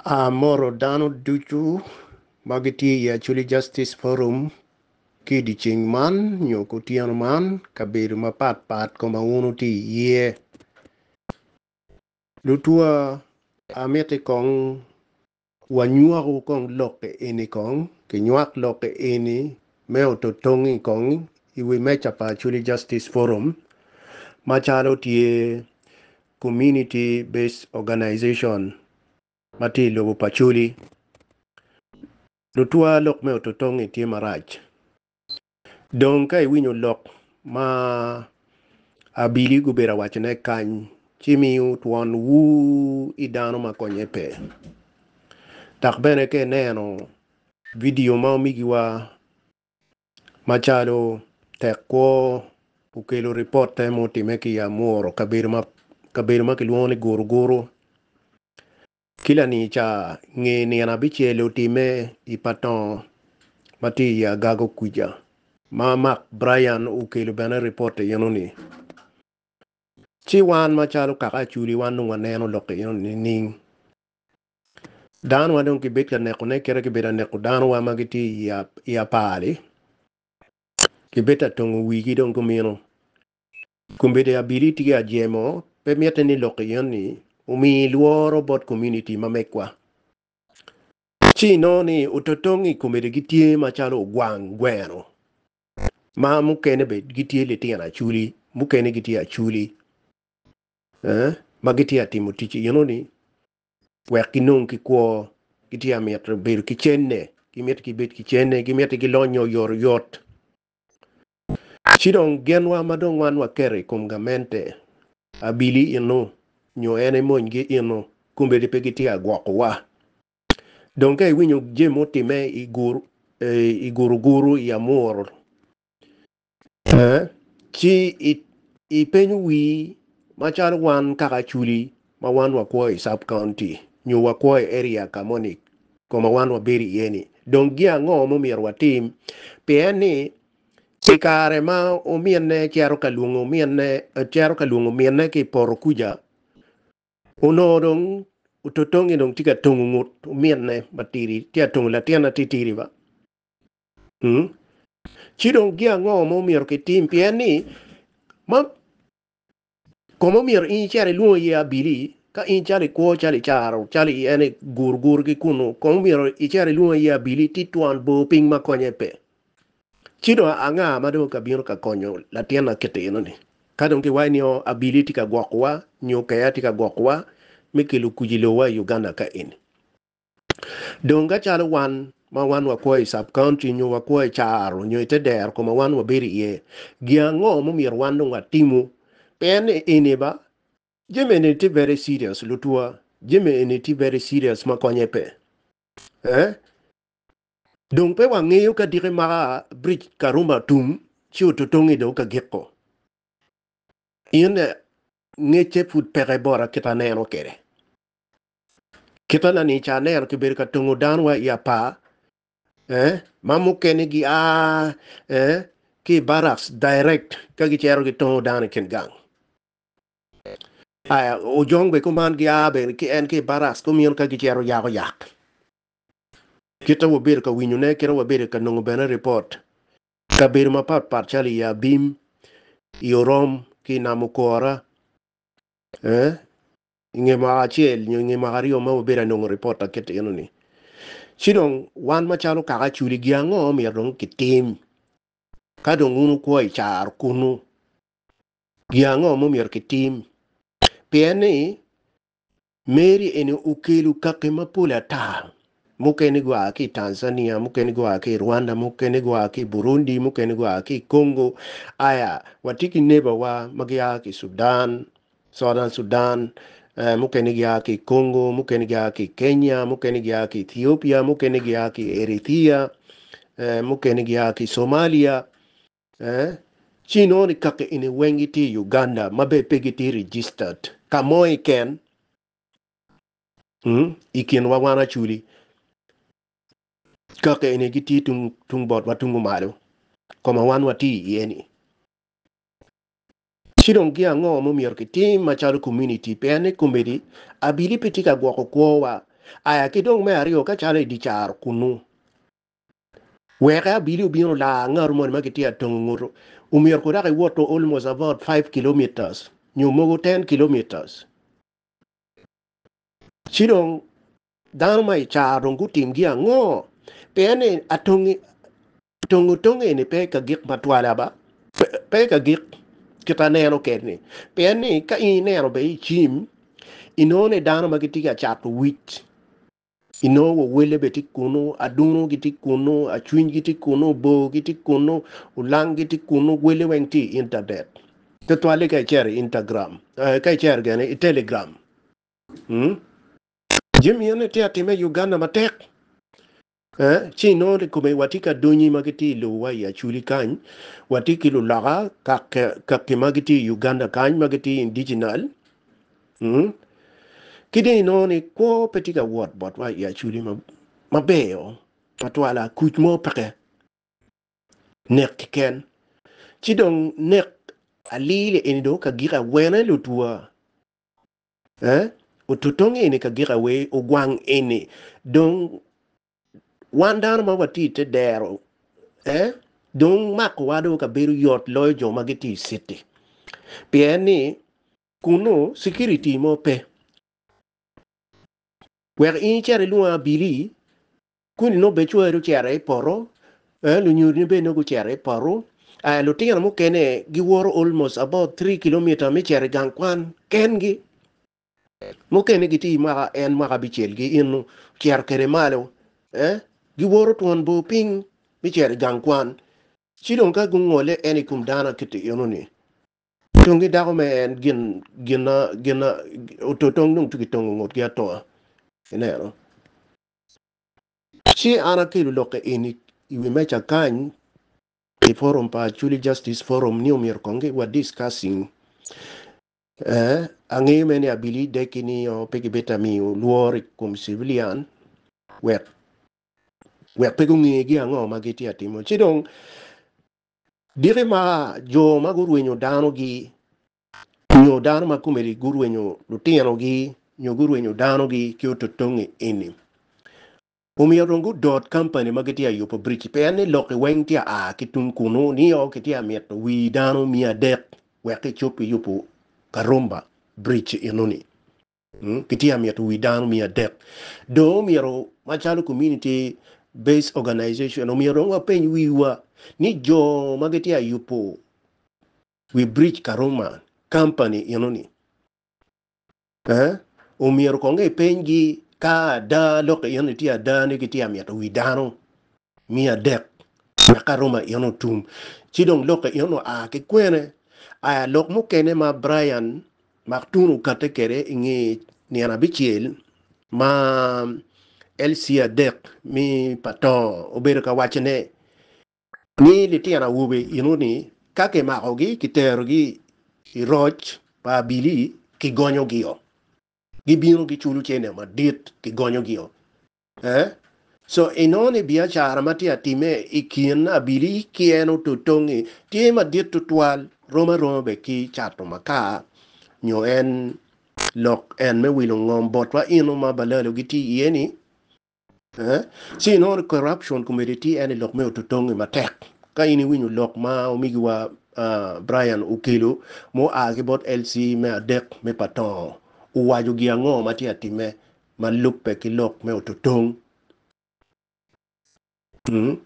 Amoro dano ducu ma gitye i Acholi Justice Forum ki i dyeceng man nyo kutyeno man kabedo mapat pat ka ma wun wutye iye. Lutwa amiti kong wanywaku kong lok eni kong kinywak lok eni me ototongi kong i wi meja pa Acholi Justice Forum macalo tye Community Based Organization ma tye i lobo pa Acholi. Lutwa lok me ototongi tye marac. Dong ka iwinyo lok ma abili gubedo awacone kany, ci miyo twon wur i dano ma konye pe. Dok bene ka ineno vidio ma omigiwa macalo tek kwo okelo ripotte mutimme ki i Amuru, kabedo ma kilwongo ni Guruguru, Ki lanica nge nino abicel otimme i Patongo ma tye i Agago kuca ma Mark Brian okelo bene ripot enoni. Ci wan macalo kaka Acholi wan dong waneno lok enoni nining? Dano wa dong kibed ka nekone kite kibedo ka neko dano wa ma gitye i apar-li kibed ka tongo wigi dong kumeno. Kombeddi abili tye ajemo, pe mitte ni lok eni omi lworo bot komuniti ma megwa. Ci inongo ni ototongi kombeddi gitye macalo ogwang gweno ma mukene bene gitye litino aculi, mukene gitye aculi ma gitye ka timo tic enoni wek ginong ki kwo, gitye ka mito bedo ki cente, gimito gibed ki cente, gimito gilony oyotoyot. Ci dong genwa ma dong wan waketo i kom gamente, abili eno nyo en emonygi eno, kombeddi pe gitye ka gwokowa. Dong ka iwinyo jami mutimme i guruguru i Amuru, ci ipenyo wii macalo wan kaka Acholi ma wan wakwo i sub county nyo wakwo i area ka moni ka ma wan wabedo iye ni dong gin ango ma omyero watim pien ni i kare ma ominne cito ka lwongo ominne cito ka lwongo minne ki i poto kuca onongo dong ototongi dong tye ka tongo ngut ominne matidi tye ka tongo latinne titidi ba ci dong gin ango ma omyero kitim pien ni ma Kome omyero in icit ilwong iye abili ka in calo ikwo calo icaro calo i en guruguru ki kunu kome omyero icit ilwong iye abili ti twon bor piny ma konye pe. Ci dong anga ma dong ka bino ka konyo latin na kite eno ni? Ka dong ki waco ni oo abili tye ka gwokowa nyo keya tye ka gwokowa me kelo kuc i lobowa i Uganda ka eni. Dong ka calo wan ma wan wakwo i sub-county nyo wakwo i caro nyo i te dero ka ma wan wabedo iye, gin ango ma omyero wan dong watimu? Pien ni eni ba, jami eni tye very serious lutwa, jami eni tye very serious ma konye pe. Eh? Dong pe wangeyo ka diki maka bridge Karuma tum ci ototongi dong ka giko. In ngecce pud peke bota kit aneno kwede. Kit ma lanica aneno kibedo ka tongo dano wa i apar, eh, ma mukene gia eh, ki i barracks direct ka gicito gitongo dano i kin gang. Aya, ojong bene kuman gia bene ki en ki i barracks kumino ka gicito yako yak. Kit ma wabedo ka winyone, kit ma wabedo ka nongo bene ripot, kabedo mapat pat calo i Abim, i Orom ki i Nam Okora, eh, I nge mwaka acel nyo i nge mwaka aryo ma wabedo anongo ripot akit eno-ni, ci dong wan macalo kaka Acholi gin ango myero dong kitim? Ka dong wun wukwo i caro kunu, gin ango ma myero kitim? Pien ni Mary eni okelo kaki mapol ata, mukene gua ki i Tanzania, mukene gua ki i Rwanda, mukene gua ki i Burundi, mukene gua ki i Congo. Aya, watye ki neighbor-wa ma gia ki i Sudan, Southern Sudan, mukene gia ki i Congo, mukene gia ki i Kenya, mukene gia ki i Ethiopia, mukene gia ki i Eritrea, mukene gia ki i Somalia. Ci inongo ni kaki eni weng gitye i Uganda ma bene pe gitye registered ka mo keken i kinwa wan Acholi. Kaki eni gitye tung botwa tung kumalo ka ma wan watye iye-ni. Ci dong gin ango ma omyero kitim macalo komuniti? Pien ni kombeddi abili pe tye ka gwoko kwowa. Aya ki dong me aryo ka calo i dye caro kunnu, weke abili obino olar ngaru moni ma kitye ka tongo nguto, omyero kong dok iwoto almost about 5 kilometers nyo mogo 10 kilometers. Ci dong dano ma i caro dong gutim gi ango? Pien ni atongi tongo tong eni pe ka gik matwala ba, pe ka gik kit aneno ked-ni. Pien ni ka in ineno bene i cim, inongo ni dano ma gitye ka cato wic, inongo wa wele bene tye kunu, adunu gitye kunu, acwiny gitye kunu, bor gitye kunu, olang gitye kunu, wele weng tye i intanet. Tutwalle ka icito i Intagram, ka icito gene i Telegram. Hmm? Jami eni tye atime i Uganda matek. Eh, ci inongo ni kome watye ka donyi ma gitye i lobowa i Acholi kany, watye ki luloka kaki ma gitye i Uganda kany ma gitye indigenal. Hmm? Ki dong inongo ni kwo pe tye ka wot botwa i Acholi maber matwala, kuc mo peke. Nek keken. Ci dong nek alili eni dong ka gik awene lutwa. Eh, otutong eni ka gik awe ogwang eni dong wan dano ma watye i te dero eh, dong makowa dong ka bedo yot loyo jo ma gitye i city. Pien ni kunu security mo pe. Wek in icit ilwong abili, kuni nongo bed cwari ocito i poto, eh, lunyodini bene nongo gucito i poto. Eh, lutino mukene giwoto almost about 3 kilometer me cito i gang kwan kengi. Mukene gitye i mwaka en mwaka abicel gi eno ocito kwede malo. Eh, giwoto twon bor piny me cito i gang kwan. Ci dong ka gungole en i kom dano kiti eno-ni, tongi dako me en gin gina gina ototong dong tye kitongo ngutgi atonga. Ineno? Ci an akelo lokke eni i wi meja kany i forum pa Acholi Justice Forum ni omyero kong wa discussing. Eh, angeyo mere ni abili deki ni o pe gibita miyo lworo i kom civilian wek wek pe gunge gi ango ma gitye atimo. Ci dong diki ma jo ma gurwenyo danogi nyo dano ma komedi gurwenyo lutinogi nyo gurwenyo danogi ki ototongi eni omyero dong gudot kampani ma gitye ka yubo bridge pien ni lok-ki weng tye a ki tung kunu nio kitye ka mito wi dano 300 wek kicop ki yubo Karumba bridge enoni. Kitye ka mito wi dano 300. Dong omyero macalo community based organization omyero dong wapeny wiwa ni jo ma gitye ka yubo wi bridge Karuma company enoni eh, omyero kong kipenygi ka ada lok enoni tye ada ni gitye ka mito wi dano 300 wek Karuma eno otum. Ci dong lok eno oa ki kwene? Aya lok mukene ma Brian Maktun okatte kwede i nge nino abicel ma LC adek me pa to obedo ka wacone ni litino awobe eno-ni ka kimakogi kiterogi i roc pa abili kigonyogi-o. Gibino giculo cente madit kigonyogi-o. Eh? So inongo ni biacara ma tye atime i kin abili ki en ototongi tye madit tutwal rom aroma be ki cato makar nyo en lok en me wilo ngom botwa ino ma balalo gitye iye ni. Eh? Ci inongo ni corruption komedi tye en i lok me ototongi matek. Ka in iwinyo lok ma omigiwa uh, Brian okelo mua ki bot LC me adek me Patongo owaco gi ango ma tye atime ma lubbe ki lok me ototong. Mm.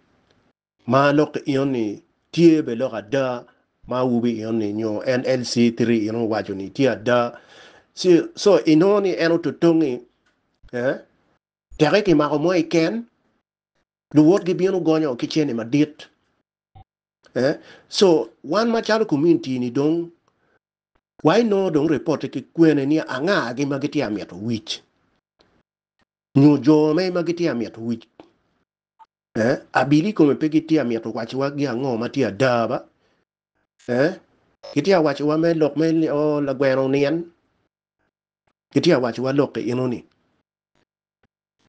Ma lok eno-ni tye be lok ada ma awobi eno-ni nyo en LC3 eno owaco ni tye ada. Ci, so inongo ni en ototongi eh, teke kimako mo iken, luwotgi bino gonyo ki cene madit. Eh, so wan macalo community ni dong wa inongo dong reporte ki kwene ni anga-gi ma gitye amito wic nyo jo me ma gitye amito wic. Eh, abili kome pe gitye amito wacowa gi ango ma tye ada ba. Eh, gitye awacowa me lok me ni oh, lagweno onien. Gitye awacowa lok eno ni.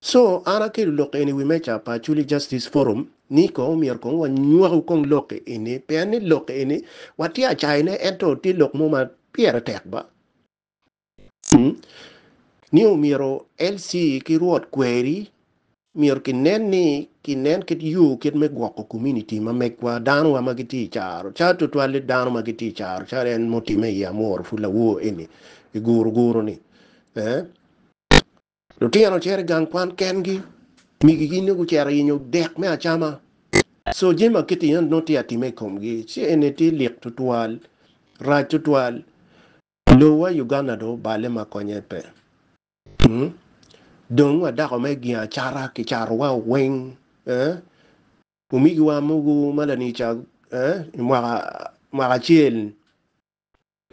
So an akelo lok eni i wi meja pa Acholi Justice Forum ni kong omyero kong wanywaku kong lok eni pien ni lok eni watye acayone ento tye lok mo ma pire tek ba. Hmm. Ni omyero LC ki rwot kweri myero kinen ni kinen kit yo kit me gwoko community ma megwa dano wa ma gitye i caro calo tutwalle dano ma gitye i caro calo en mutime i Amuru pud lawor eni i guru guru ni eh lutino cito i gang kwan kengi migi nongo gucito yenyo dek me acama so jami ma kiti eno nongo tye atime i komgi ci eni tye lik tutwal rac tutwal. Lowa Uganda dong obale ma konye pe. Dong wadako me gin acata kicatowa weng. Omigiwa mogo ma lanica i mwaka acel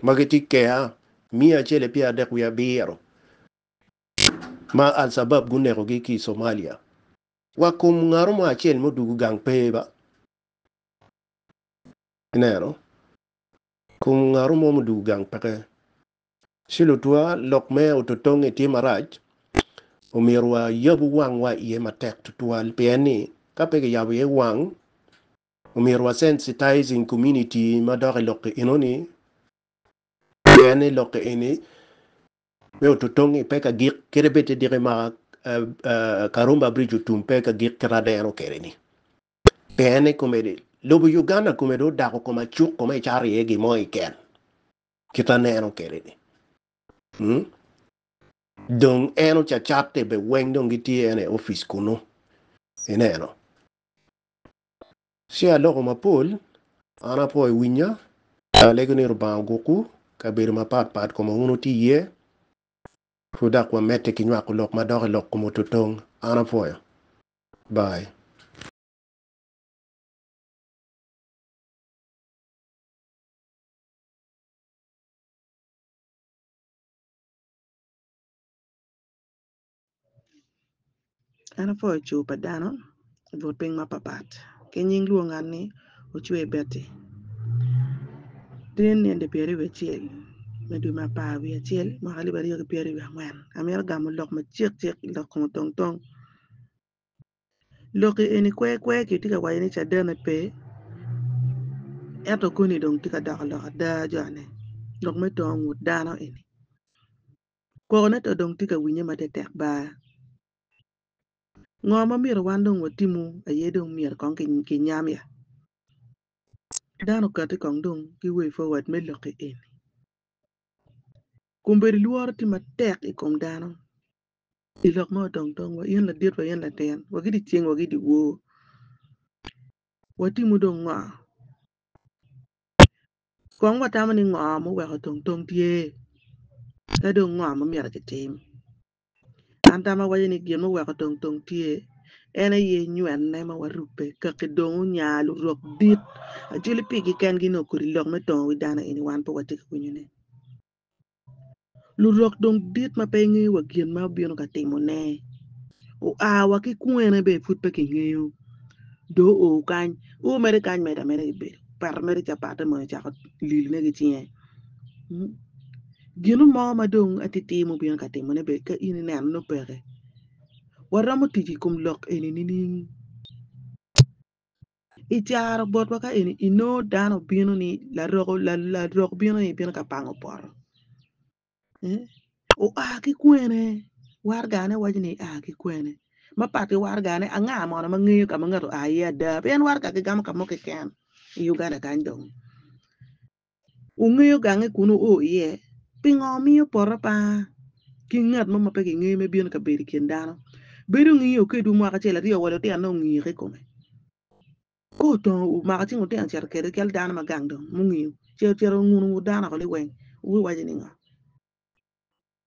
ma gitye keya 137 ma Al-Shabab gunekogi ki i Somalia. Wa kom ngato mo acel ma odwogo gang pe ba. Ineno? Kom ngato mo mudwogo gang peke. Ci lutwa, lok me ototonge tye marac, omyero wayabu wangwa iye matek tutwal pien ni ka pe kiyabo iye wang, omyero wa sensitizing community ma dok i lok enoni pien ni lok eni me ototonge pe ka gik kadi bed tye diki ma Karumba Bridge otum pe ka gik kit aneno kwede ni. Pien ni komedi lobo Uganda komedi odako kom acuk koma icato iye gin mo keken kit aneno kwede ni. Hmm? Dong en ocacatte be weng dong gitye en i opic kunu. Ineno? Ci aloko mapol, an apwoyo winya, alego ni Rubanga ogwokwu kabedo mapat pat koma wun wutye iye, pud dok wamedde ki nywako lok madok i lok kom ototong. An apwoyo. Bye. An apwoyo coo pa dano i but piny mapapat ki nying lwonga ni Ocwe Betty tin nino 21 me dwe me apar wiye acel mwaka alip aryo ki pyeraryo wiye angwen amito gamo lok macek cek i lok kom otong tong. Lok eni kwe kwe kitye ka waco ni cadene pe ento koni dong tye ka doko lok ada jone lok me tongo ngut dano eni kokone to dong tye ka winye matetek ba ngo ma myero wan dong watimu aye dong myero kong kinyam ya dano okati kong dong ki way forward me lok eni kombeddi lworo tye matek i kom dano. I lok ma odong tong wa in ladit wa in latin wa ki dyeceng wa ki dyewor watimo dong ngo? Kong watamo ni ngo ma oweko tong tong tye ka dong ngo ma myero kitim? An tam awaco ni gin ma oweko tong tong tye en aye nywene ma warubbe kaki dong onya lurok dit acwali pigi kengi nongo kodi lok me tongo wi dano eni wan pe watye ka winyone. Lurok dong dit ma pe ingeyo wa gin ma obino ka timone. Oa wa ki kwene bene pud pe kingeyo. Dong oo kany, oo mere kany medo ameda ki bedo, opeto mere capatte moni ocako lilone ki cinge. Gino mo ma dong atitir mubino ka timone bene ka in ineno nongo peke. Waromo tic i kom lok eni nining? I caro botwa ka eni inongo dano obino ni laroko larok bino ni bino ka pango poto oa ki kwene wargane waco ni ea ki kwene mapat ki wargane anga mono ma ngeyo ka ma ngat oa iye ada pien warga gigamo ka mo keken i Uganda kany dong. Wungeyo gange kun wuo iye, pingo miyo poto apanga ki ngat mo ma pe kingeyo me bino ka bedo i kin dano? Bedo ngiyo kedwu mwaka acel aryo wa lutinone ongike i kome. Ka otongo omako cing lutino ocito kwede calo dano ma gang dong mungiyo, ce ocito onguno ngut dano woko liweng, wubiwaco ningo?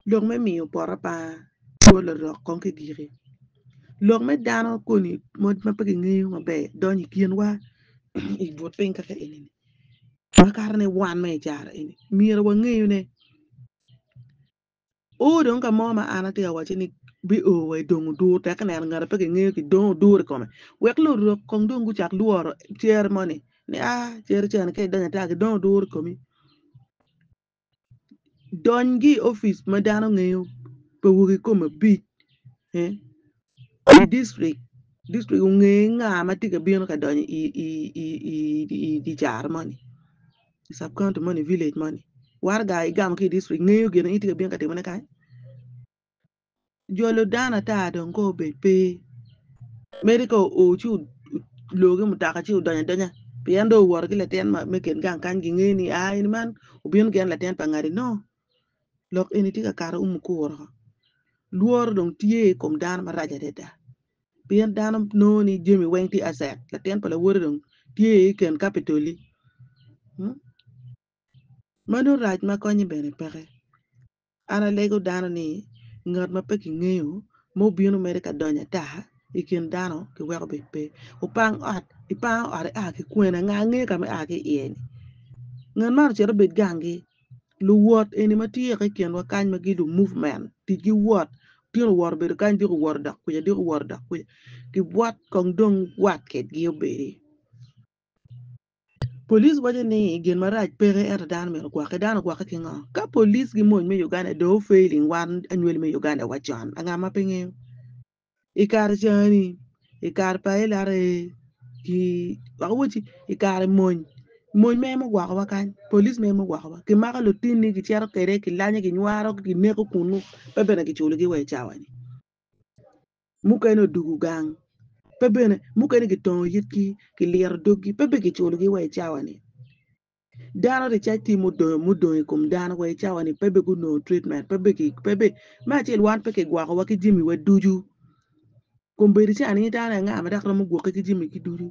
Lok me miyo poto apanga bot larok kong kigiki. Lok me dano koni ma pe kingeyo maber donyo i kinwa i but piny kaka eni-ni makato ni wan ma i caro eni myero wangeyone. O dong ka mo ma an atye ka wacci ni bio wa i dongo dur tek ineno ngat ma pe kingeyo kidongo dur i kome wek lurok kong dong gucak lworo cere moni ni aa cere cene ka idonyo ata kidongo dur i komi. Donygi i opic ma dano ngeyo pa wogi kome abic i dictrik, dictrik onge nga ma tye ka bino ka donyo i dye caro moni i cab kaunti moni i vilej moni waraga igamo ki i dictrik ngeyo gin ma in itye ka bino ka timone kany. Jolo dano ata dong kong obed pe mere ka oo ci olor ki mutoka ci odonyo adonya pien dong owoto ki latin me kin gang kany gingeyo ni aa eni man obino gin latin pa ngati no lok eni tye ka kato umo kuro lworo dong tye i kom dano marac adada pien dano nongo ni jami weng tye acet latin pa lawote dong tye i kin kapitoli meno rac ma konye bene peke. An alego dano ni ngat ma pe kingeyo ma obino mere ka donyo ata i kin dano kiweko bed pe. Opang ot, ipango ot ia ki kwene, nga ngeyo ka ma ia ki iye-ni? Ngat man ocito obed ganggi. Luwot eni ma tye i kinwa kany ma gin lu movement, ticgi wot, otyeno owot obedo kany, diko owot odok kuca, diko owot odok kuca, gibwot kong dong wat kedgi obedi. Police waco ni gin marac peke ento dano myero ogwokke. Dano ogwokke ki ngo? Ka police gi mony me Uganda dong o failing wan anywali me Uganda wa con anga ma pe ngeyo? I kare cani, i kare pa LRA ki wek awaci i kare mony, mony me mugwoko wa kany, police me mugwoko wa, kimako lutini gicito kwede kilanyo kinywaro kineko kunu pe bene kiculo gi wa i cawa ni. Mukene odwogo gang, pe bene mukene gitongo yitgi, giliro doggi, pe bene giculogi wa i cawa-ni. Dano ricac tye mudongo i kom dano wa i cawa-ni, pe bene gunongo treatment, pe bene, me acel wan pe kigwokowa ki jamiwa ducu. Kombeddi ca-ni dano anga ma dok romo gwoki ki jamigi ducu?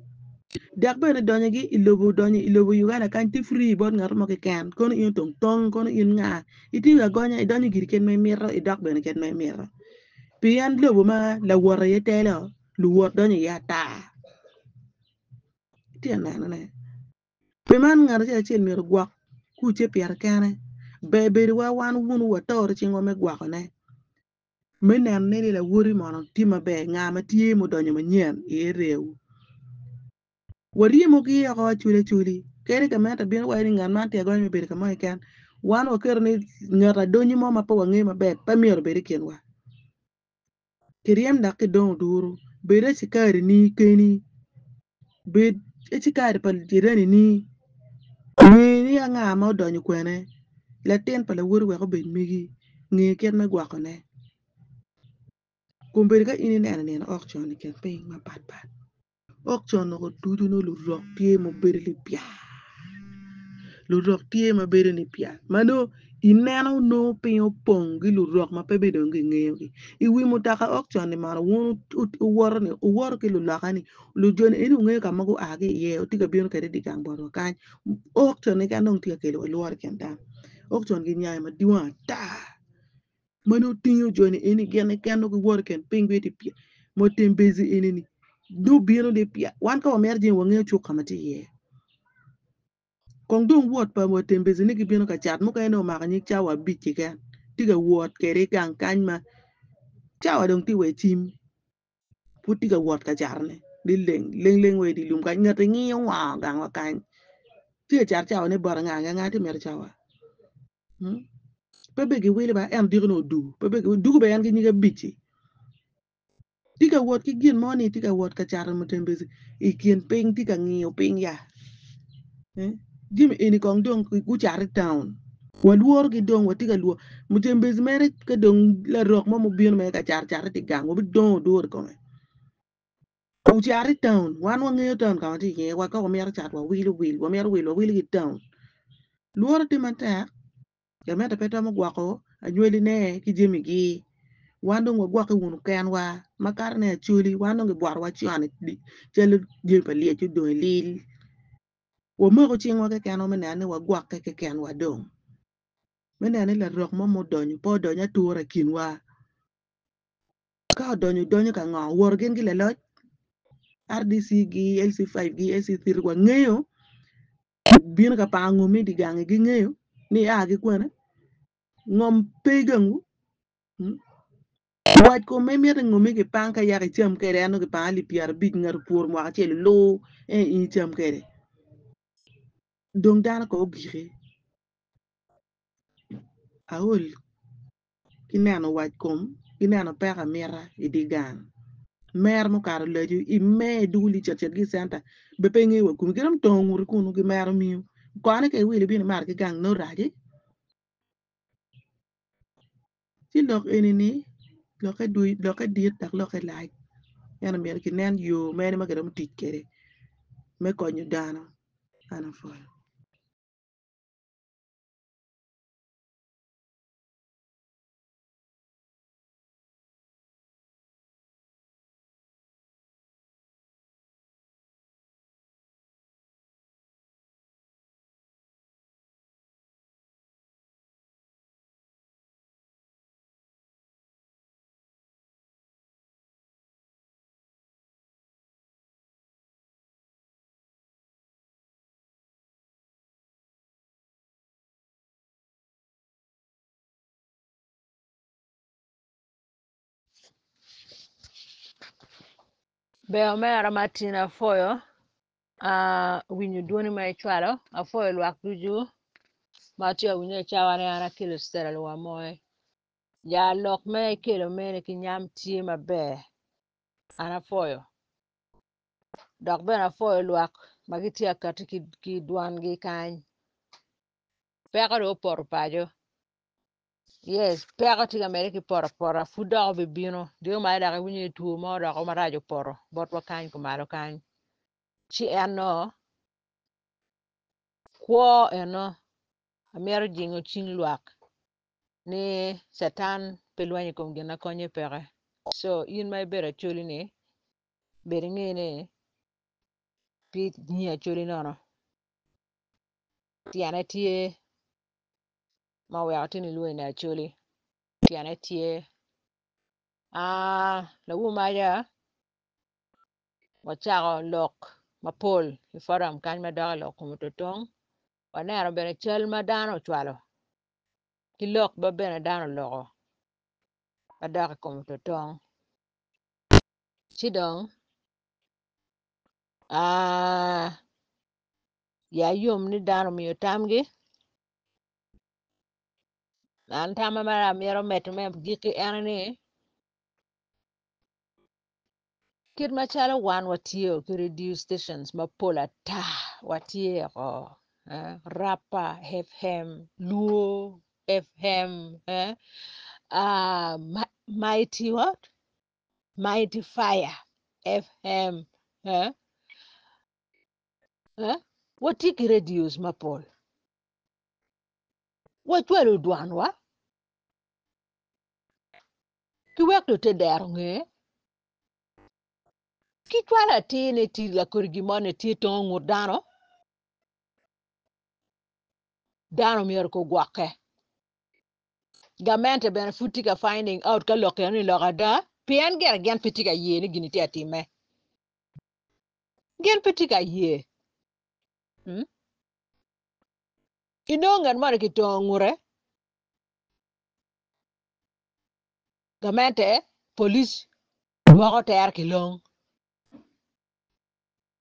Dok bene donyogi i lobo donyo i lobo Uganda kany tye free bot ngat mo keken kono in otong tong kono in nga itye agonya idonyo giri kit ma imito idok bene kit ma imito pien lobo ma lawot aye telo luwot donyo iye ata itye ka nenone pi man ngat acel acel myero ogwok kucce pire kene ber bedowa wan wunu watoro cingwa me gwokone. Me nenone ni lawoti mono tye maber, nga ma tye mudonyo manyen i erewu. Waryemogi oko acoli acoli. Kadi gamente bino waco ni ngat man tye agonya me bedo ka mo keken, wan waketo ni ngat adonyo mo ma pe wangeyo maber pe myero obed i kinwa. Kiryem dok kidong oduru. Bed acikari-ni keni. Bed acikari pa jirani-ni. Nge ni anga ma odonyo kwene. Latin pa lawoti wek obed megi. Nge kit me gwokone. Kombeddi ka in ineno nino okcon i kin piny mapatpat, okcon woko ducu nongo lurok tye ma obedo lipyar. Lurok tye ma bedo lipyar ma nongo ineno nongo piny opong ki lurok ma pe bene dong gingeyogi. I wi mutoka okcon-ni mono wun wuwoto-ni wuwoto ki luloka-ni lujoni eni wungeyo ka ma gua ki iye wutye ka bino kwede i dye gang botwa kany okcon keken dong tye ka kelo wa lworo i kin dano okcon ginyayo madwong ata ma nongo tingo joni eni gin keken nongo giwoto i kin piny gitye pye mutembezi eni-ni nongo bino lipya wan ka wamito jami wangeyo cuk ka ma tye iye. Kong dong wot pa watembezi ni gibino ka cat mukene nongo omako nyig cawa abic keken tye ka wot kwede i gang kany ma cawa dong tye wa i cim pud tye ka wot ka catone lileng leng leng wa i dye lum kany ngat ngiyo ngo gangwa kany tye ka cato cawane bot anga anga tye mito cawa pe bene giwilo ba ento diko nongo odugo pe bene dugo bene en ki nyige abic-ci. Tye ka wot ki gin mo ni tye ka wot ka cato mutembezi i kin piny tye ka ngiyo piny ya jami eni kong dong gucato i taun walworogi dong watye ka lworo mutembezi mere ka dong larok mo mubino mere ka cato cate tye gang wabidongo oduro i kome ocato i taun wan wangeyo taun ka ma tye iye wa ka wamito cat wawilo wil wamito wilo wawilo ki i taun lworo tye matek. Gamente pe twero gwoko anywaline ki jamigi. Wan dong wagwokke wunu kenwa makato ni Acholi wan dong gibwotowa con calo jami pa lyec odong i lil. Wamako cingwa kekenwa me neno ni wagwokke kekenwa dong me neno ni larok mo mudonyo pe odonyo atura i kinwa. Ka odonyo donyo ka ngo? Woto gin ki laloc RDC gi, LC5 gi, LC3 wangeyo bino ka pango ngom i dye gangi gingeyo ni ia ki kwene ngom pe i gangwu wac kome miti ngomi kipang ka yaka icam kwede en nongo kipango alip pyerabic ngat opuro mwaka acel olur en in icam kwede dong dano kong ogiki aol. ki neno wac kom ki neno peko amita i dye gang. Mer mukato laco i mer i dugo li cet cet ki i centa be pe ingeyo wa komi giromo tongo nguti kunu gimero miyo kone ka iwilo ibino imato ki gang nongo raci. Ci lok eni ni. Lokke lokke dit dok lokke lac ento myero kinen yo mene ma kiromo tic kwede me konyo dano an apwoyo. Ber omera Martin apwoyo winyo dwoni ma icwalo apwoyo lwak ducu ma atye ka winyo i cawa ni an Akelo Stella Luwamoe ya lok me ikelo mene ki nyam tye maber an apwoyo dok bene apwoyo lwak ma gitye ka kati ki dwangi kany peko dong opoto paco. Yes, peko tye ka medde ki poto apota pud dok obibino diko malo dok iwinyo ni two mo dok marac opoto botwa kany kumalo kany ci eno kwo eno amito jingo cing lwak ni catan pe lwenyo i kom gin ma konye peke so in ma ibedo acholi ni bed inge ni pe ingi acholi nono tyene tye ma oweko tye ni lwongo ni Acholi tyene tye lawu maca wacako lok mapol i forum kany madok i lok kom ototong waneno bene cal ma dano ocwalo ki lok ma bene dano oloko madok i kom ototong ci dong ya yom ni dano omiyo tamgi An tamma ma amito medo me agikki en ni kit macalo wan watye ki radio stations mapol ata watye o Rapa FM, Luo FM, Mighty what? Mighty Fire FM, watye ki radios mapol. Wacwalo dwanwa ki wek lutedero onge ki cwalo atir ni tye lakodi gin mo ni tye tongo ngut dano, dano myero gugwokke. Gamente bene pud tye ka finding out ka lok eno ni lok ada pien gire gin pe tye ka ye ni gini tye ka timme. Gin pe tye ka ye. Hmm? Inongo ngat moni kitongo ngute, gamente, police dwoko tere ki long.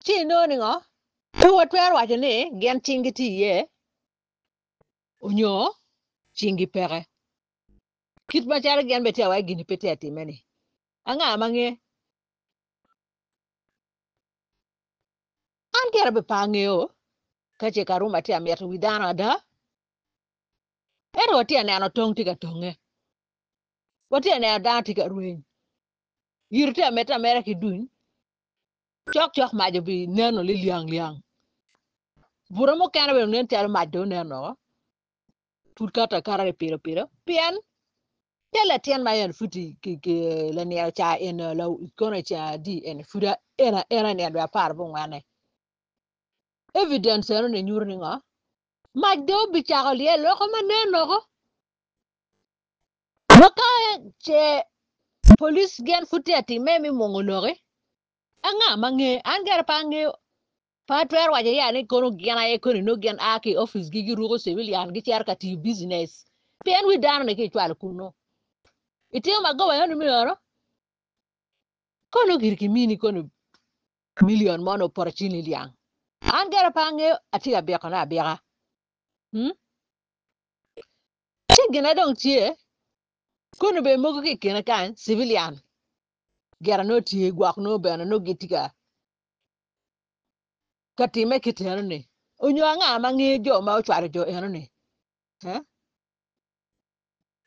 Ci inongo ni ngo? Pe watwero waco ni gin cinggi tye iye onyo cinggi peke. Kit macalo gin bene tye ka waco gini pe tye ka timme-ni. Anga ma nge? An gire bene pe angeyo ka ce Karuma tye ka mito wi dano ada, ento watye ka neno tong tye ka tonge, watye ka neno dano tye ka rweny, yito tye ka medde ameda ki duny, cokcok mac obineno lilyang lyang. Bute mukene bene nen calo mac dong onen woko, pud kato akata ni pido pido pien te latin ma en pud lanino ca en kono ceng adi en pud en en nino dwe apar bungwene evidence eno ni nyuto ni ngo mac dong obicako lyel loko ma nen loko ma ka ce police gin pud tye atime me mwongo loki anga ma nge an gire pe angeyo Pe atwero waco ya ni kono gin aye koni nongo gin a ki i opic gi giruko civilian gicito ka tiyo business pien wi dano ni ki cwalo kunu itimo magoba eno ni myero kono giri kimini kono million mo nongo poto cini lyang an gire pe angeyo atye ka bikone abika hmm? Ci gina dong tye kono bene mogo ki i kine kany civilian gire nongo tye gwok nongo bene nongo gitye ka ka timme kit eno-ni? Onyo anga ma ngeyo jo ma ocwalo jo eno-ni? Eh?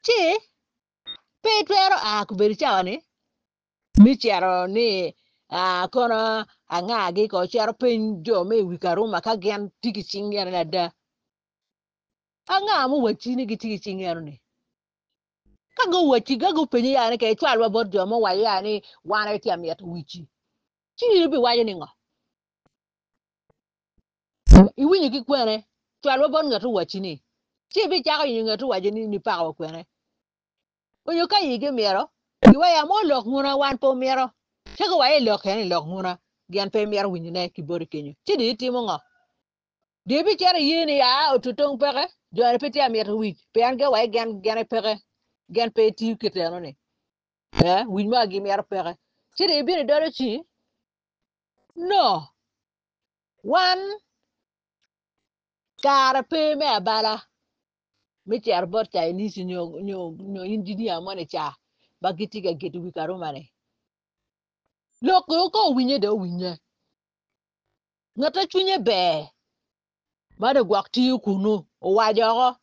Ci Pe itwero a kobedo cawa ni mi cito ni kono angagi ko cito peny jo me i wi Karuma ka gin tye ki cing eno ni ada. Anga muwacci ni gitye ki cing eno ni? Ka guwacci, ka gupenyi ya ni ka icwalwa bot jo ma owaco ya ni wan aye tye ka mito wicci, ci in ibiwaco ni ngo? Iwinyo ki kwene? Cwalwa bot ngat owacci ni. Ci ibicako yenyo ngat owaco ni nipako wa kwene. Onyo ka igi mito, giwaya mo lok nguna wan pe omito. Ci guwaco i lok eni lok nguna, gin pe imito winyone ki boti kenyo. Ci dong itimo ngo? Dong ibicito iye ni aa otutong peke, joni pe tye ka mito wic, pien giwaco gin gine peke, gin pe itiyo kit eno-ni. Eh, wic ma gimito peke. Ci dong ibino idolo ci? No. Wan kare pe me abala me cito bot Chinese nyo nyo nyo engineer moni ca ma gitye ka gedo wi Karuma-ni. Lok ka owinye dong owinye. Ngat ma cwinye ber ma dong gwok tiyo kunu owaco oko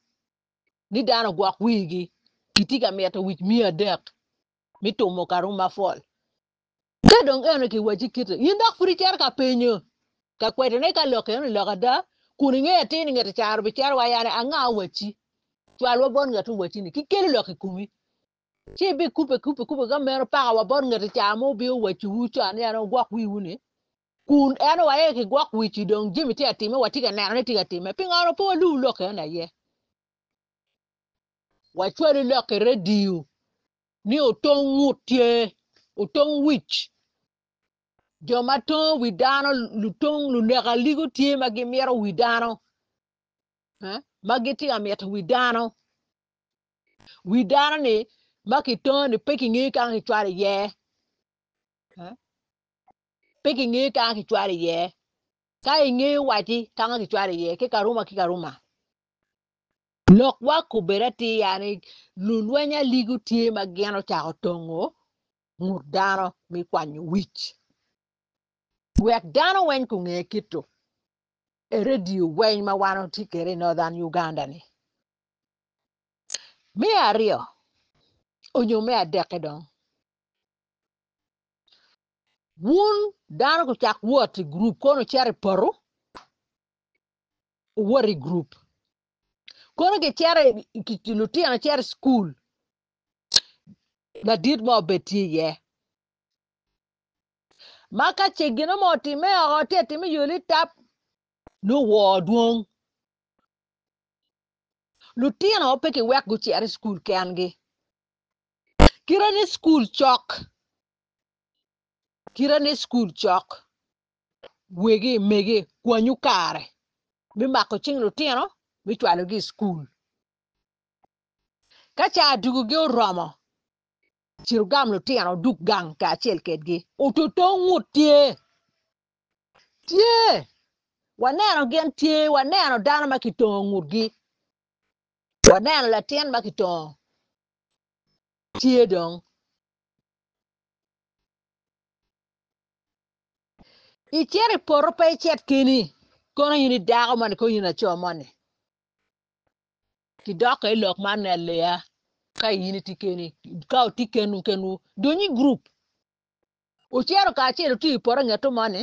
ni dano ogwok wigi gitye ka mito wic miya adek me tumo Karuma Fall. Ka dong eno kiwacci kite, in dok pud icito ka penyo ka kwedone ka lok eno lok ada, kun ingeyo atir ni nget caro bicito wa yani anga owacci, cwalwa bot ngat owacci ni kikelo lok i komi. Ci ibikubbe kubbe kubbe ka meno paka wa bot nget ca ma obino owacciwu con ni en ogwok wiwu ni, kun en owaco ni kigwok wici dong jami tye ka timme watye ka neno ni tye ka timme. Pingo pe walubo lok eno aye? Wacwalu lok i redio ni otong ngut tye, otong wic. Jo ma tongo wi dano, lutong, lunek aligo tye ma gimito wi dano, eh, ma gitye ka mito wi dano. Wi dano ni ma kitongo ni pe kingeyo ka kicwalo iye, eh, pe kingeyo ka kicwalo iye. Ka ingeyo wacci ka kicwalo iye ki karuma ki karuma. Lokwa kubed atir ya ni lulweny aligo tye ma gin ocako tongo ngut dano me kwanyo wic. Wek dano weng kunge kito e radio weng ma wan watye kwede i Northern Uganda ni. Me aryo onyo me adekke dong, wun dano gucak wot i gurup kono wucito i poto wuwot i gurup. Kono gicito lutino cito i cukul, ladit mo obed tye iye. Ma ka ce gin mo otimme oko tye atime i yo litap, nongo woo dwong. Lutino pe kiwek gucit i cukul kengi. Kite ni cukul cok, kite ni cukul cok, wegi mege kwanyu kare me mako cing lutino me cwalogi i cukul. Ka ca adugogi oromo, cit wugam lutino wudug gang kacel kedgi. Ototo ngut tye. Tye. Waneno gin tye, waneno dano ma kitongo ngutgi. Waneno latin ma kitongo. Tye dong. Icito i poto pe icit keni, kono in i dako moni kono in laco moni. Kidok i lok man ni aleya ka in itye keni, ka wutye kenwu kenwu, dony i gurup. Wucito kacel wutye i poto ngeto moni,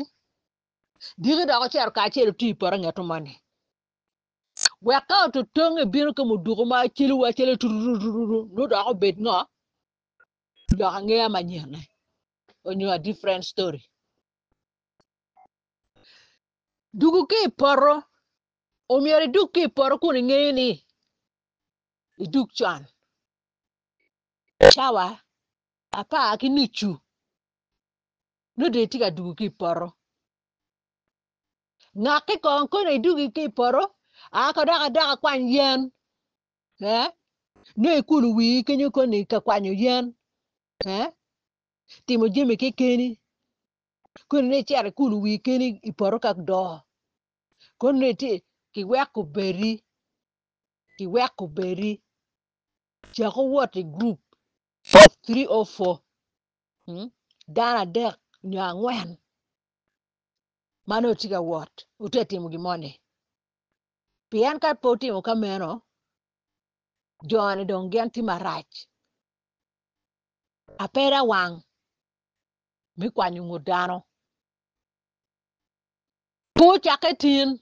diki dok wucito kacel wutye i poto ngeto moni. Wek ka ototonge bino ki muduku ma celowu acela tutututu nongo dok obed ngo? Lok angeya manyene onyo a different story. Dugu ki i poto, omyero idug ki i poto kun ingeyo ni idug con. Cawa apar ki nucu nongo dong itye ka dugo ki i poto. Ngakki kong kono idugi ki i poto, a ka dok adok akwany yen, eh, nongo ikulo wii kenyo koni ka kwanyo yen, eh, timo jami kekeni, kono ni icito ikulo wii keni i poto ka doo, kono ni itye kiweko bedi, kiweko bedi, cako wot i gurup of 3 or 4, hmm, dano adek nyo angwen ma nongo tye ka wot, wutye ka timo gin moni. Pien ka pe wutimo ka meno, jo-ni dong gin tye marac. Apeda wang me kwanyo ngut dano. Pe ocakke tin,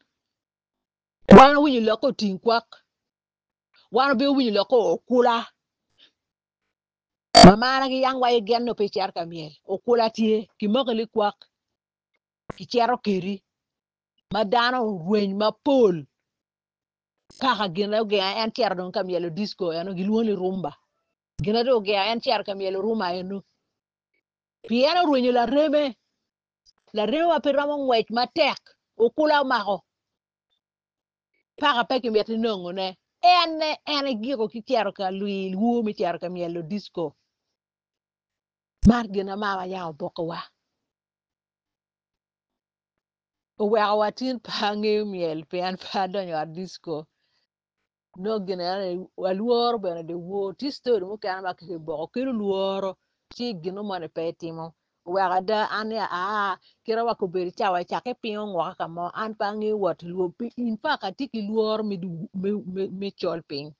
wan owinyo lokke oting kwak, wan obino winyo lokke okula. Mamana ki yang wa igen nongo pe icito ka myel, okula tye, kimaki likwak, kicito kedi ma dano orweny mapol. Kaka gin ogenga en cito dong ka myelo disco eno gilwongo ni rumba. Gin dong ogenga en cito ka myelo rumba eno. Pien orwenyo lareme, lareme ma pe romo ngwec matek, okula omako. Paka pe kimiti nongone. En en egiko ki cito ka lwi lwor me cito ka myelo disco. Man gin ma mama yam obokowa. Oweko wa tin pe angeyo myel pien pe adonyo i ot disco. Nongo gin eno ni alworo bene dyewor tye story mukene ma kiboko kelo lworo ci gin moni pe itimo. Oweko ada an ni aa kite wa kobedo cawa cakke piny ongwoka ka mo an pe angeyo wot in fact atye ki lworo me col piny.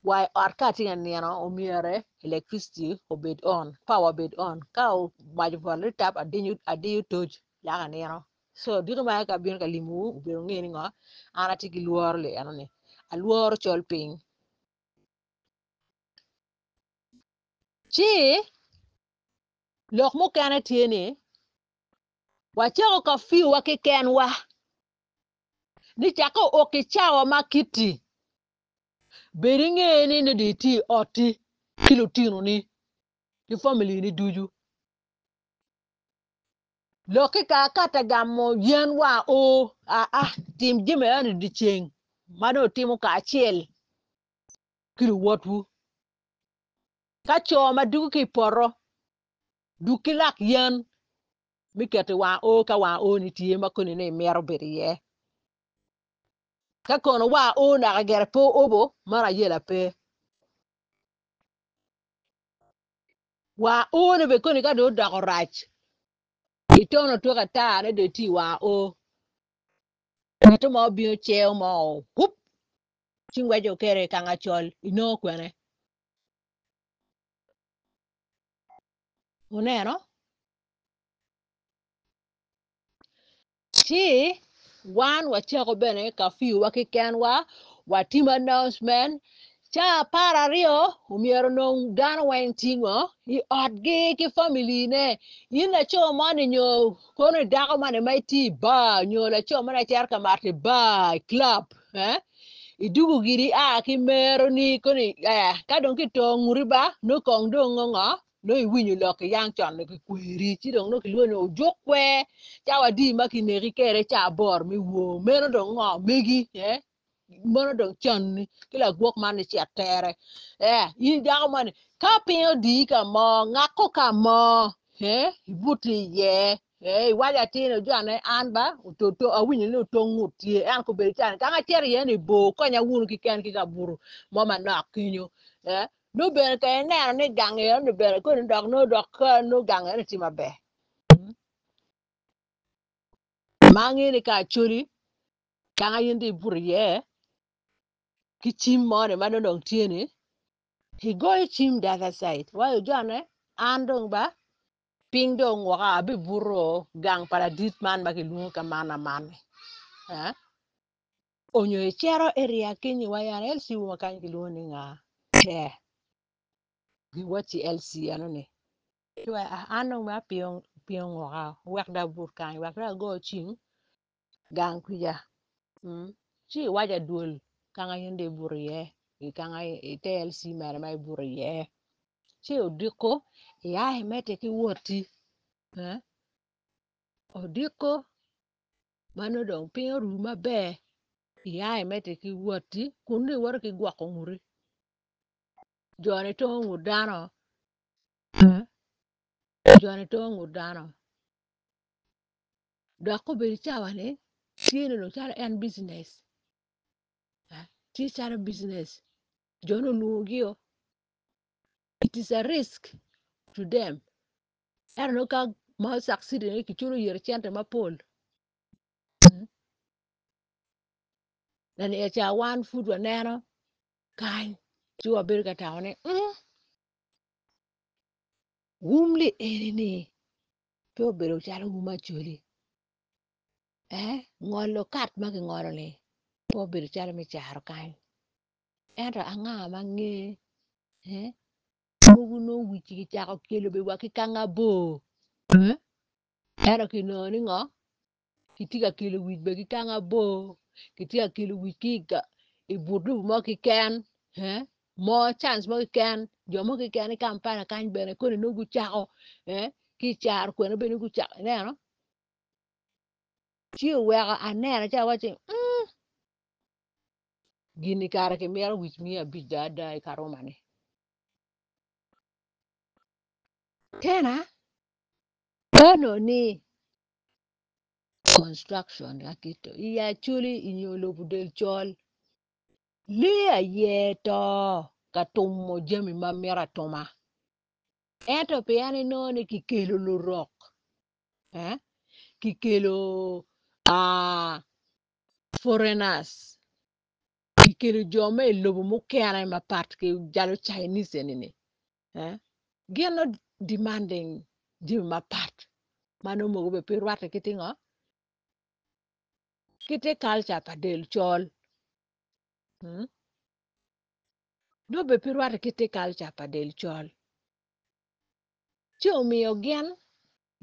Wa i ot ka atye ka nino omyere electricity obed on, power obed on, ka mac opoto ni tap adiyo toc lak anino so odiko ma ka abino ka limowu obedo wunge ni ngo an atye ki lworo li enoni alworo col piny. Ci lok mukene tye ni wacako kafiwa kekenwa ni cakke ook i cawa ma kiti Bed inge ni nongo dong itye i otti ki lutinoni ki familini ducu. Lokki ka akata gamo yen wa o aa tim jami eno dyeceng ma dong wutimo kacel ki luwotwu. Ka co ma dugo ki i poto, dug ki lak yen me keto i wang oo ka wang oo-ni tye ma koni nongo imito bedo iye. Ka kono wa o naka gire pe oobo, meno ayela pe. Wa o ni bene koni ka dong odoko rac, itono twek ata ne dong itye i wa o. Ngat mo obino ceo mo wup, ci ngweco kede i kanga col, inongo kwene? Wuneno? Ci wan wacako bene kafiwa kekenwa, watimo announcement, ca 12 omyero onong dano weng tingo i otgi ki family ne. In laco moni nyo kono dako moni ma itye i bar nyo laco moni acito ka mato i bar i club eh, idugo giri ia ki meroni koni eh, ka dong kito nguti ba nongo kong dong ngo nongo iwinyo lok ki yang con nongo kikweri ci dong nongo kilwongo ni ojuk kwer cawa adi ma kineki kwede ca aboro me wor meno dong ngo megi eh meno dong canni ki lagwok man ni cet tere eh in dako moni ka piny odiyi ka mo ngako ka mo eh ibuto iye eh iwaco atir ni ojwane an ba ototo awinyo ni otong ngut tye en kobedo cani ka acito iye ni bor konya wunu kiken ki kabuto mo manok kenyo eh Nongo bene ka ineno ni gang eno-ni bene koni dok nongo dok ka nongo gang eno tye maber. Ma angeyo ni ka acholi kanga in dong ibuto iye ki cim moni ma nongo dong tye ni igoyo cim the other side waco jone an dong ba piny dong woko abibuto gang pa ladit man ma kilwongo ka man aman-ni. Onyo icito area kenyi wa yani LC wa kany kilwongo ni nga ee giwacci LC eno ni ci wa an dong ma piny onguka wek dong abut kany wek dong ago cim gang kwica ci iwaco adwol kanga in dong ibuto iye kanga ite LC mere ma ibuto iye ci odiko ia imedde ki wotti odiko ma nongo dong piny oru maber ia imedde ki wotti kun nongo iwoto ki gwoko nguti joni tongo ngut dano joni tongo ngut dano dok obedo cawa-ni tye ni dong calo en bijinec tye calo bijinec joni olwongogio it is a risk to them Ento nongo ka ma succeed ni kiculo ire cente mapol. Lani ca wan pud waneno kany ci wabedo ka tamo ni mm. Wum li eni ni pe obedo calo wum acholi eh ngolo kat ma kingolo ni pe obedo calo me caro kany ento anga ma nge eh mogo nongo wic kicako kelo bene wa ki kanga bor eh ento kinongo ni ngo kitye ka kelo wic bene ki kanga bor kitye ka kelo wic ki i but lobo mo keken eh mo chance mo keken jo mo keken i Kampala kany bene koni nongo gucako eh ki i caro kwene bene gucako ineno ci oweko aneno ci awaco ni mm gini kara kimito wic miya abic do ada i Karuma-ni tena eno ni construction akito i Acholi inyo lobo del col Lee aye to ka tumo jami ma mito atuma. Ento pien inongo ni kikelo lurok, kikelo foreigners, kikelo jo ma i lobo mukene mapat ki calo Chinese eni-ni, gin nongo demanding jami mapat ma nongo mogo bene pe rwatte ki tingo ki te culture pa del col. Nongo bene pe rwatte ki te culture pa del col. Ci omiyo gin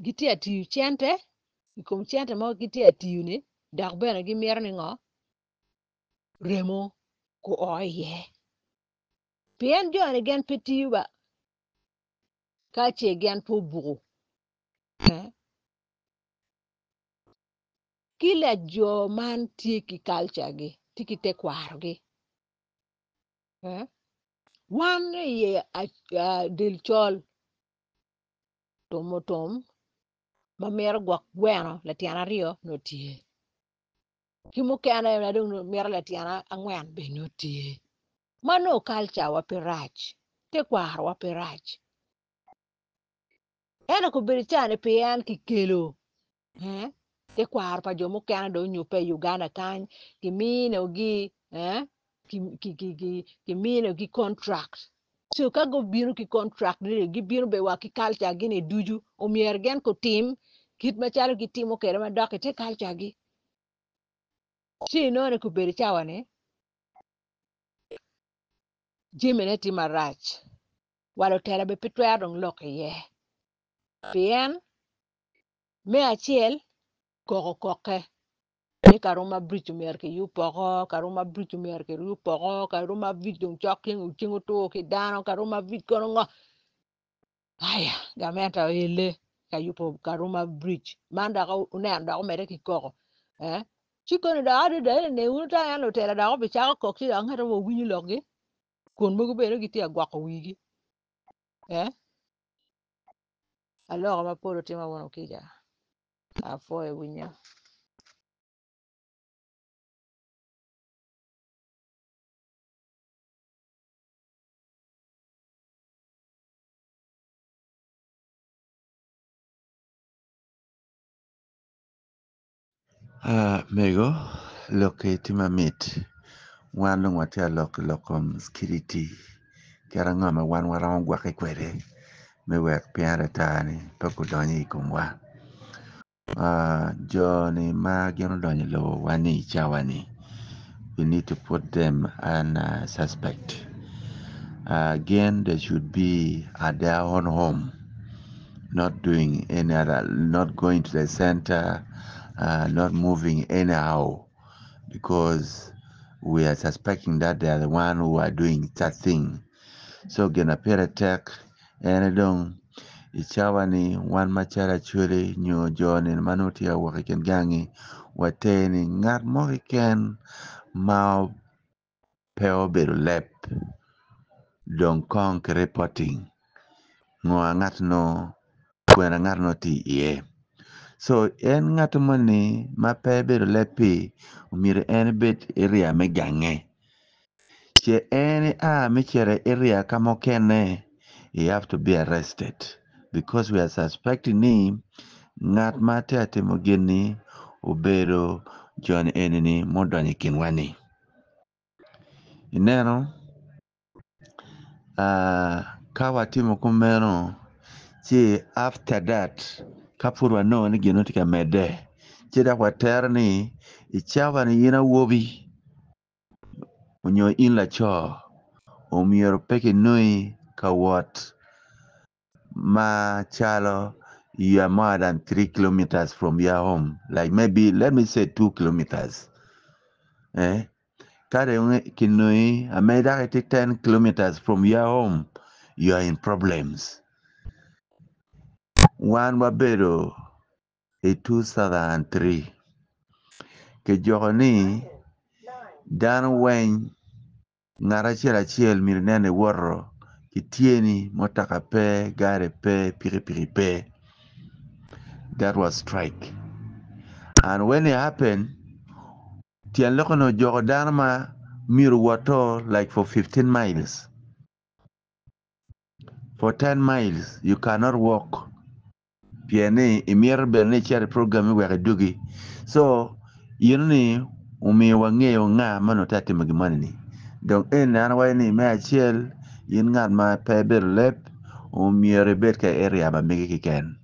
gitye ka tiyo cente i kom cente ma gitye ka tiyo-ni dok bene gimito ni ngo? Remo guo iye. Pien joni gin pe tiyo ba ka ce gin pe obuko. Ki lajo man tye ki culture gi, tye ki tekwarogi. Wan iye del col tumo tum ma mito gwok gweno latyene aryo nongo tye ki mukene ma dong mito latyene angwen bene nongo tye ma nongo culture wa pe rac tekwarowa pe rac ento kobedo cani pien kikelo tekwaro pa jo mukene dong onyubbe i Uganda kany kiminogi kiminogi contract so ka gubino ki contract ni gibino bene wa ki culture gi ni ducu omyero gin gutim kit macalo gitimo kwede madok ite culture gi ci inongo ni kobedo cawa ni jamine tye marac wa lutela bene pe twero dong lok iye pien Me acel, koko kokke ni Karuma Bridge myero kiyub oko, Karuma Bridge myero kiyub oko, Karuma Bridge dong cok ceng otur ki dano, Karuma Bridge kono ngo. Aya, gamente oele ka yubo Karuma Bridge. Man dok oneno dok omedde ki koko. Eh? Ci koni dok adada eni ne wunu ta en lutela dok obicako kok ci dok ngat mo winyo lokgi kun mogo bene gitye ka gwoko wigi. Eh? Aloko mapol otima wunu kica. Apwoyo winyo. Mego lokki tye mamit wan dong watye ka lok i lok kom security kit ango ma wan waromo gwokke kwede me wek pien ata-ni pe gudony i komwa jo-ni ma gin odonyo i lobowa-ni i cawa-ni we need to put them under suspect gin they should be at their own home. not doing any other not going to the center uh, not moving anyhow because we are suspecting that they are the one who are doing that thing so gin pire tek ene dong i cawa ni wan macalo acholi nyo jo ni ma nongo tye ka wok i kin gangi water ni ngat mo keken ma pe obedo leb dong kong ki reporting ngo ngat no kwena ngat no tye iye so en ngat moni ma pe ebedo leb pi myero en ebed area me gange ce en ea me cito i area ka mukene he have to be arrested because we are suspecting ni ngat ma tye ka timo gin-ni obedo joni eni-ni mudonyo i kinwa ni. Ineno, ka watimo kumeno, Ci after that ka pud wanongo ni gin tye ka medde ci dok watero ni i cawa ni in awobi onyo in laco omyero pe kinongi ka wot ma calo you are more than 3 kilometers from your home like maybe let me say 2 kilometers eh ka dong kinongi ame dok itye 10 kilometers from your home you are in problems. Wan wabedo i 2003 kijoko ni dano weng ngat acel acel myero inen ni woto ki tyeni mutoka pe gari pe pikipiki pe that was strike and when it happen tyen lok ni ojoko dano ma myero owoto like for 15 miles for 10 miles you cannot walk pien ni imito bene ni icit i program wek idwogi so eno ni omiyo wangeyo nga ma onongo tye ka timo gin moni ni dong eni an awaco ni me acel in ngat ma pe ibedo leb omyero ibed ka area ma megi keken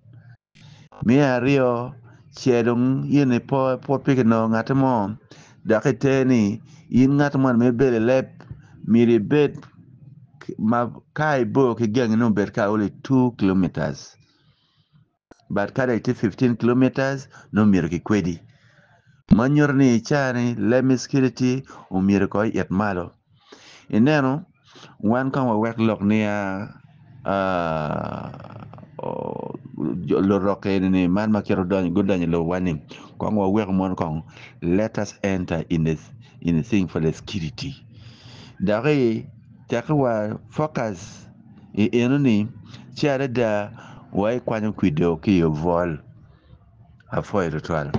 me aryo ce dong in pud pe kinongo ngati mo dok iter ni in ngat moni ma ibedo i leb myero ibed ma ka ibor ki gangi nongo obed ka only 2 kilometers but ka dong itye 15 kilometers nongo myero kikwedi ma nyuto ni i caa-ni leb me security omyero kong oit malo ineno wan kong wawek lok niya lurok eni man ma kit gudonyo i lobowa ni kong waweku mono kong let us enter in the thing for the security doki teki wa focus i enoni ci adada wa ikwanyo kwido ki i obwol apwoyo tutwal.